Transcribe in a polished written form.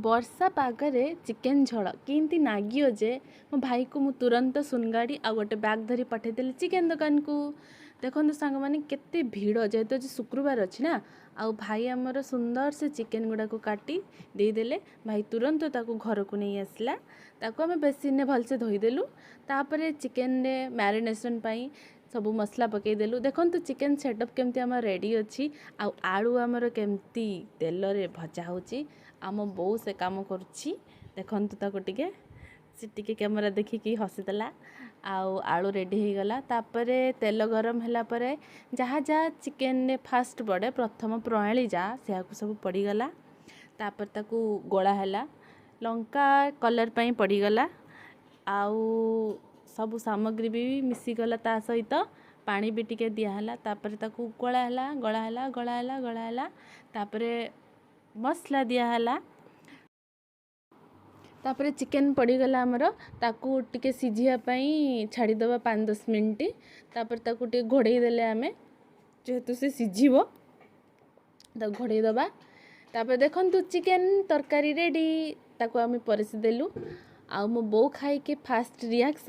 ବର୍ଷା ପାଗରେ ଚିକେନ୍ ଝୋଳ କେମିତି ନାଗିବ ଯେ ମୋ ଭାଇକୁ ମୁଁ ତୁରନ୍ତ ସୁନଗାଡ଼ି ଆଉ ଗୋଟେ ବ୍ୟାଗ୍ ଧରି ପଠାଇଦେଲି ଚିକେନ୍ ଦୋକାନକୁ। ଦେଖନ୍ତୁ ସାଙ୍ଗମାନେ, କେତେ ଭିଡ଼, ଯେହେତୁ ଆଜି ଶୁକ୍ରବାର ଅଛି ନା। ଆଉ ଭାଇ ଆମର ସୁନ୍ଦର ସେ ଚିକେନ୍ ଗୁଡ଼ାକୁ କାଟି ଦେଇଦେଲେ। ଭାଇ ତୁରନ୍ତ ତାକୁ ଘରକୁ ନେଇ ଆସିଲା। ତାକୁ ଆମେ ବେସିନ୍ରେ ଭଲସେ ଧୋଇଦେଲୁ। ତାପରେ ଚିକେନ୍ରେ ମ୍ୟାରିନେସନ୍ ପାଇଁ ସବୁ ମସଲା ପକାଇଦେଲୁ। ଦେଖନ୍ତୁ, ଚିକେନ୍ ସେଟଅପ୍ କେମିତି ଆମର ରେଡ଼ି ଅଛି ଆଉ ଆଳୁ ଆମର କେମିତି ତେଲରେ ଭଜା ହେଉଛି। ଆମ ବୋଉ ସେ କାମ କରୁଛି। ଦେଖନ୍ତୁ ତାକୁ ଟିକେ, ସେ ଟିକେ କ୍ୟାମେରା ଦେଖିକି ହସିଦେଲା। ଆଉ ଆଳୁ ରେଡ଼ି ହେଇଗଲା। ତାପରେ ତେଲ ଗରମ ହେଲା ପରେ ଯାହା ଯାହା ଚିକେନରେ ଫାଷ୍ଟ ପଡ଼େ, ପ୍ରଥମ ପ୍ରଣାଳୀ ଯାହା, ସେୟାକୁ ସବୁ ପଡ଼ିଗଲା। ତାପରେ ତାକୁ ଗୋଳା ହେଲା। ଲଙ୍କା କଲର୍ ପାଇଁ ପଡ଼ିଗଲା ଆଉ ସବୁ ସାମଗ୍ରୀ ବି ମିଶିଗଲା। ତା ସହିତ ପାଣି ବି ଟିକେ ଦିଆହେଲା। ତାପରେ ତାକୁ ଗୋଳା ହେଲା, ଗୋଳା ହେଲା, ଗୋଳା ହେଲା, ଗୋଳା ହେଲା। ତାପରେ ମସଲା ଦିଆହେଲା। ତାପରେ ଚିକେନ୍ ପଡ଼ିଗଲା ଆମର। ତାକୁ ଟିକେ ସିଝିବା ପାଇଁ ଛାଡ଼ିଦେବା 5-10 ମିନିଟ୍। ତାପରେ ତାକୁ ଟିକେ ଘୋଡ଼େଇ ଦେଲେ ଆମେ, ଯେହେତୁ ସେ ସିଝିବ, ତାକୁ ଘୋଡ଼େଇ ଦେବା। ତାପରେ ଦେଖନ୍ତୁ, ଚିକେନ୍ ତରକାରୀ ରେଡ଼ି। ତାକୁ ଆମେ ପରସି ଦେଲୁ ଆଉ ମୋ ବୋଉ ଖାଇକି ଫାଷ୍ଟ ରିଆକ୍ସନ୍